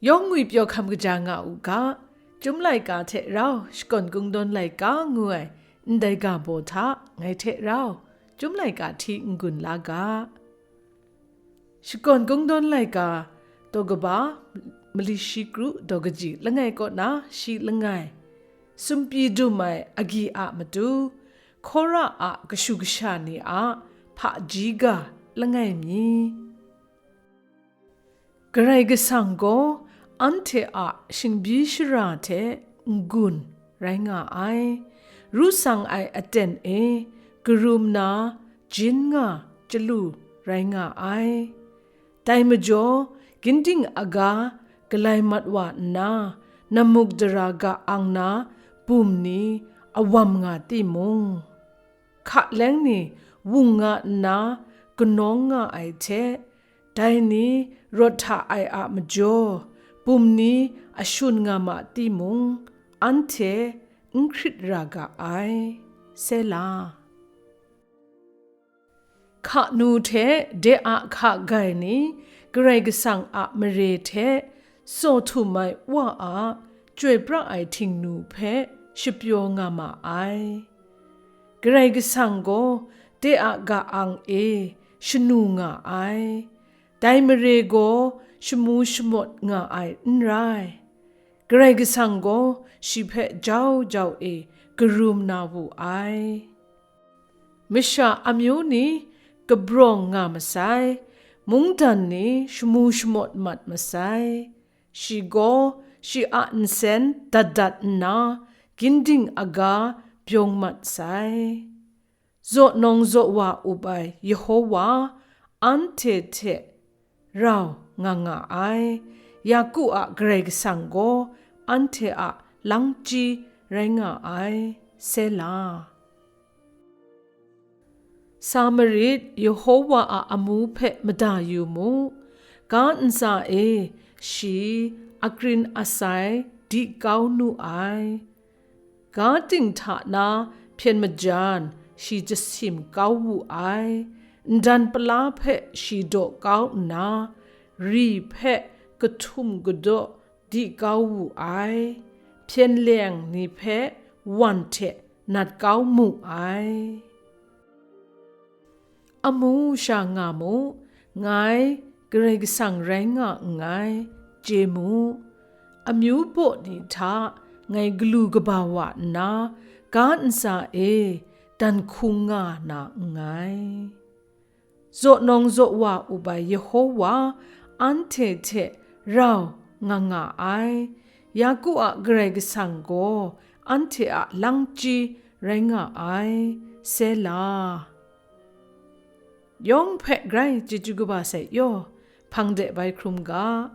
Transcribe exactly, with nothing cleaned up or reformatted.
Yawng ngwipyaw hkam kaja nga u ga, Chyum laika hte rau Shakawn Kungdawn laika ngu ai ndai ga baw hta ngai hte rau Chyum laika hti n-gun la ga. Shakawn Kungdawn laika daw kaba, mali shi kru daw kaji langai kaw na shi langai, sumpyi dum ai agyi a matu, Hkora a kashu kasha ni a hpaji ga langai mi. Karai Kasang gaw anhte a shingbyi shara hte n-gun rai nga ai, ru sang ai aten e karum na jin nga chyalu rai nga ai. Dai majaw, ginding aga galai mat wa nna, namuk dara ga-ang na bum ni awam nga timung, hka leng ni wung nga nna kanawng nga ai hte, dai ni rawt hta ai a majaw, bum ni ashun nga ma timung, anhte n hkrit ra ga ai. Sela. Hka nu hte de a hka gai ni Karai Kasang a mare hte saw htum ai Wa a chyoi pra ai htingnu hpe shapyaw nga ma ai. Karai Kasang gaw de a ga-ang e shanu nga ai. Dai mare gaw shamu shamawt nga ai n rai. Karai Kasang gaw shi hpe jau jau e karum na wu ai. Masha amyu ni kabrawng nga masai, mungdan ni shamu shamawt mat masai. Shi gaw shi a nsen dat dat nna, ginding aga byawng mat sai. Zaw nawng zaw wa up ai Yehowa anhte hte rau nga nga ai. Yaku a Karai Kasang gaw anhte a langchyi rai nga ai. Sela. Sa marit, Yehowa a amu hpe mada yu mu. Ga ntsa e shi akrin asai di kau nu ai. Ga ting hta na hpyen majan shi jasim kau wu ai. Ndan pala hpe shi daw kau nna, ri hpe kahtum kadaw di kau wu ai. Hpyen leng ni hpe wan hte nat kau mu ai. Amu sha nga mu, ngai Karai Kasang rai nga nngai, chye mu. Amyu baw ni hta ngai galu kaba wa nna, ga ntsa e dan hkung nga na nngai. Zaw nawng zaw wa up ai Yehowa anhte hte rau nga nga ai. Yaku a Karai Kasang gaw anhte a langchyi rai nga ai. Sela. Yawng hpe grai chyeju kaba sai yaw, hpang de bai hkrum ga.